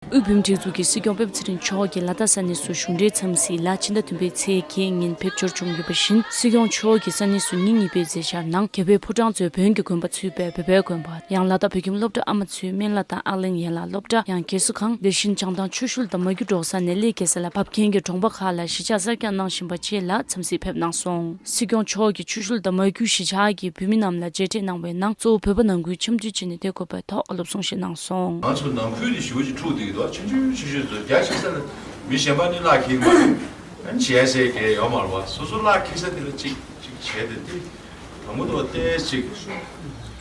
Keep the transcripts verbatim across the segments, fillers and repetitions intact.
དབུས་བོད་མིའི་སྒྲིག་འཛུགས་ཀྱི་སྲིད་སྐྱོང་སྤེན་པ་ཚེ་རིང་མཆོག་གིས་ལ་དྭགས་ས་གནས་སུ་གཞུང་འབྲེལ་འཚམས་གཟིགས་ལ་ཕྱི་ཟླ་བདུན་པའི་ཚེས་བརྒྱད་ཉིན་ཕེབས་འབྱོར་བྱུང་ཡོད་པ་བཞིན། སྲིད་སྐྱོང་མཆོག་གིས་ས་གནས་སུ་ཉིན་གཉིས་པའི་མཛད་འཆར་ནང་རྒྱ་བོད་ཕོ་བྲང་གཙོས་བོན་གྱི་དགོན་པ་ཚུད་པའི་བོད་པའི་དགོན་པ། ཡང་ལ་དྭགས་བོད་ཁྱིམ་སློབ་གྲྭ་ཨ་མ་མཚོའི་སྨན་བླ་དང་ཨ་གླིང་ཡན་ལག་སློབ་གྲྭ། ཡང་རྒས་གསོ་ཁང་། དེ་བཞིན་བྱང་ཐང་ཆུ་ཤུལ་དང་མ་གྱུར་འབྲོག་ས་ནས་སླེབས་མཁན་ལ་བབ་མཁན་གྱི་གྲོང་པ་ཁག་ལ་གཞིས་ཆགས་གསར་རྒྱག་གནང་བཞིན་པ་བཅས་ལ་འཚམས་གཟིགས་ཕེབས་གནང་སོང་། སྲིད་སྐྱོང་མཆོག་གིས་ཆུ་ཤུལ་དང་མ་གྱུར་གཞིས་ཆགས་ཀྱི་བོད་མི་རྣམས་ལ་མཇལ་འཕྲད་གནང་བའི་ནང་གཙོ་བོ་བོད་པ་ནང་ཁུལ་འཆམ་མཐུན་བྱས་ནས་བསྡད་དགོས་པའི་ཐོག་བཀའ་སློབ་གསུང་བཤད་གནང་སོང་། ང་ཚོ་ནང་ཁུལ་དེ་ཞེ་པོ་ཅིག་འཁྲུག་བསྡད་ཀྱི་འདུག་ཆུང་ཆུང་ཆུང་ཆུང་ཚོ་རྒྱ་ཆེ་ས་ལ་མི་གཞན་པ་ནི་བརླག་འཁྱེར་མ་རེད། ཨ་ནི་བྱས་ཟེར་མཁན་ཡོད་མ་རེད་བ། སོ་སོ་བརླག་འཁྱེར་ས་དེ་ལ་ཅིག་ཅིག་བྱས་ཏེ་དེ། དང་པོ་དེ་བ་ཏོག་ཙམ་ཅིག་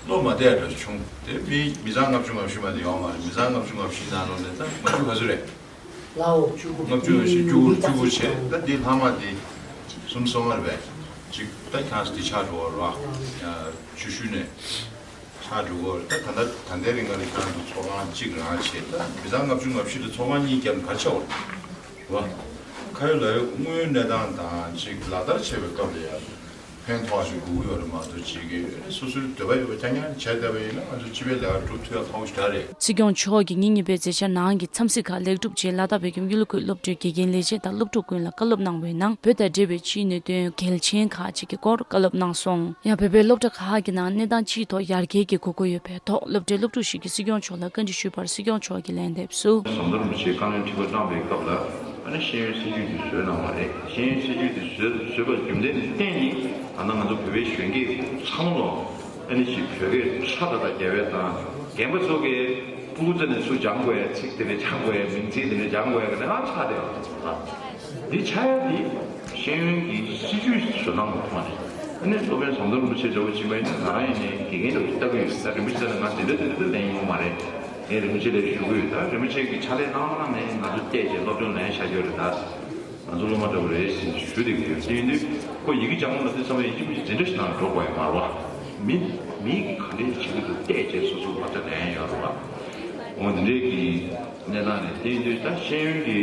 བློ་མ་བདེ་འདྲ་བྱུང་། དེ་མི་མི་ཚང་ལྔ་བཅུ་ང་བཞི་མ་དེ་ཡོད་མ་རེད། མི་ཚང་ལྔ་བཅུ་ང་བཞི་ནང་ལོགས་ནས་ད་མ་བཅུ་ག་ཚོད་རེད། ལའོ། ལྔ་བཅུ་ང་བཞི་བཅུ་དགུ་བཅུ་དགུ་བྱས། ད་འདི་ལྷག་མ་འདི་གསུམ་སོང་བ་རེད་པས། ཅིག་ད་ཁྱེད་རང་ཚོ་འདི་ཆགས་འགྲོ་བ་རེད་བ། ཆུ་ཤུལ་ནས་ཆགས་འགྲོ་གི་རེད། ད་ད་ལྟ་ད་ལྟའི་རིང་ལ་ཁྱེད་རང་ཚོ་ཚོགས་ཁང་གཅིག་རང་བྱས། ད་མི་ཚང་ལྔ་བཅུ་ང་བཞི་དེ་ཚོགས་ཁང་གཉིས་བརྒྱབ་ན་ག་རེ་ཆགས་པ་རེད་བ། ཁ་ཡོད་ལག་ཡོད་དངོས་ཡོད་གནས་སྟངས་དང་ཅིག་ལག་བསྟར་བྱེད་པའི་སྐབས་ལ་ཡང་ཕན་ཐོགས་ཤིག་དགོས་ཀྱི་ཡོད་རེད་མ་གཏོགས། ཅིག་གི་སོ་སོའི་འདོད་པ་ཡོད་པ་རྐྱང་རྐྱང་བྱས་བསྡད་པ་ཡིན་ན་ང་ཚོ་སྤྱི་པའི་ལས་ཀ་སྒྲུབ་ཐུབ་ཡ་ཁག་པོ་ཞིག་རེད། སྲིད་སྐྱོང་མཆོག་གིས་ཉིན་གཉིས་པའི་མཛད་འཆར་ནང་གི་འཚམས་གཟིགས་ཁག་ལེགས་གྲུབ་རྗེས་ལ་དྭགས་བོད་ཁྱིམ་གཡུ་ལོ་ཁུལ་སློབ་གྲྭའི་དགེ་རྒན་ལས་བྱེད་དང་སློབ་ཕྲུག་ཀུན་ལ་བཀའ་སློབ་གནང་བའི་ནང་བོད་དང་འབྲེལ་བའི་སྤྱིའི་གནད་དོན་གལ་ཆེན་ཁག་ཅིག་གི་སྐོར་བཀའ་སློབ་གནང་སོང་། ཡང་བོད་པའི་སློབ་གྲྭ་ཁག་གི་ནང་གནས་སྟངས་སྤྱིའི་ཐོག་ཡར་རྒྱས་ཀྱི་དགོས་མཁོ་ཡོད་པའི་ཐོག་སློབ་གྲྭའི་སློབ་ཕྲུག་ཞིག་གིས་སྲིད་སྐྱོང་མཆོག་ལ་བཀའ་འདྲི་ཞུས་པར། སྲིད་སྐྱོང་མཆོག་གིས་ལན་འདེབས་སུ། ཟམ་གདོང་རིན་པོ་ཆེས་བཀའ་བློན་ཁྲི་པ་བླངས་པའི་སྐབས་ལ་ཨ་ནི་ཤེས་ཡོན་སྲིད་བྱུས་དེ་བཟོས་གནང་བ་རེད། ཤེས་ཡོན་སྲིད་བྱུས་དེ་བཟོས་བཟོས་པ་རྒྱུ་མཚན་དེ་བརྟེན་ནས་ད་ལྟ་ང་ཚོ་བོད་པའི་གཞོན་སྐྱེས་ཚང་མ་ལོ་ཨ་ནི་ཅིག་བོད་སྐད་ཧྲ་ཏག་ཏག་རྒྱབ་ཡས་དང་། རྒན་པ་ཚོ་གིས་ཕྲུ་གུ་ཚོ་ནས་ཚུར་སྦྱང་དགོས་ཡས། ཚིག་དེ་འདྲ་སྦྱང་དགོས་ཡས། མིང་ཚིག་དེ་འདྲ་སྦྱང་དགོས་ཡས་ཀྱི་ནང་ཆགས་བསྡད་པ་དང་། འདི་ཆགས་ཡ་འདི་ཤེས་ཡོན་གྱི་སྲིད་བྱུས་བཟོ་སྟངས་ཀྱི་ཐོག་ནས། ཨ་ནི་སློབ་དཔོན་ཟམ་གདོང་རིན་པོ་ཆེ་འདྲ་བོ་ཅིག་མ་ཡིན་ན་ང་རང་ཡིན་ནའི་དགེ་རྒན་འདྲ་བོ་ཅིག་ལྟ་གི་ཡོད། ད་རིན་པོ་ཆེ་ལ་ང་དེ་འདྲ་དེ་འདྲ་ལན་ཡོང་མ་རེད། ངས་རིན་པོ་ཆེ་ལ་ཞུ་གི་ཡོད། ད་རིན་པོ་ཆེ་གིས་ཕྱག་ལས་གནང་གནང་ནས་ང་ཚོ་བལྟས་བྱས་སློབ་སྦྱོང་ལེན་བྱ་རྒྱུ་རེད། ད་ང་ཚོ་སློབ་མ་འདྲ་བོ་རེད་ཟེར་ཞུ་བསྡད་ཀྱི་ཡོད། དེ་ཡིན་དུས་ཁོ་ཡི་གེ་སྦྱང་བ་ལ་དེ་ཚང་མས་ཡིན་གཅིག་མིན་གཅིག་འཛིན་གྲྭ་ཞིག་ནང་འགྲོ་དགོས་ཡ་མ་རེད་བ། མི་མི་གིས་ག་འདྲས་བྱེད་ཀྱི་འདུག་བལྟས་བྱས་སོ་སོ་བག་ཆགས་ལེན་ཡ་ཡོད་རེད་བ། འོ་འདི་འདྲས་ཀྱི་གནས་སྟངས་རེད། དེ་ཡིན་དུས་ད་ཤེས་ཡོན་གྱི་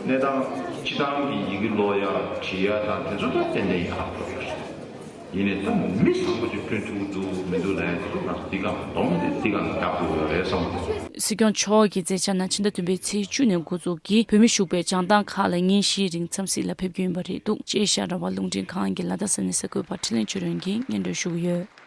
གནས་སྟངས་སྤྱི་བཏང་གི་ཡི་གེ་ཀློག་ཡ་བྲིས་ཡ་དང་དེ་ཚོ་ད་ཏན་ཏན་ཡག་པོ་ཡོད་རེད། ཡིན་ནའི་ད་མི་བཟང་པོ་ཅིག་བསྐྲུན་ཐུབ་ཀྱི་འདུག་མི་འདུག་ལབ་ཡ་དེ་ཚོ་ང་ཚོ་འདི་ག་སྡོམ་དེ་འདི་ག་རྒྱག་དགོས་ཡོད་རེད་བསམ་གྱི་འདུག་སྲིད་སྐྱོང་མཆོག་གི་མཛད་འཆར་ནང་ཕྱི་ཟླ་བདུན་པའི་ཚེས་བཅུ་ནས་འགོ་འཛུགས་ཀྱིས་བོད་མི་བཞུགས་པའི་བྱང་ཐང་ཁག་ལ་ཉིན་བཞིའི་རིང་འཚམས་གཟིགས་ལ་ཕེབས་རྒྱུ་ཡིན་པ་རེད་འདུག་ཅེས་ཤར་ར་བ་རླུང་འཕྲིན་ཁང་གི་ལ་དྭགས་ས་གནས་གསར་འགོད་པ་འཕྲིན་ལས་ཆོས་སྒྲོན་གྱིས་སྙན་སྒྲོན་ཞུ་གི་ཡོད།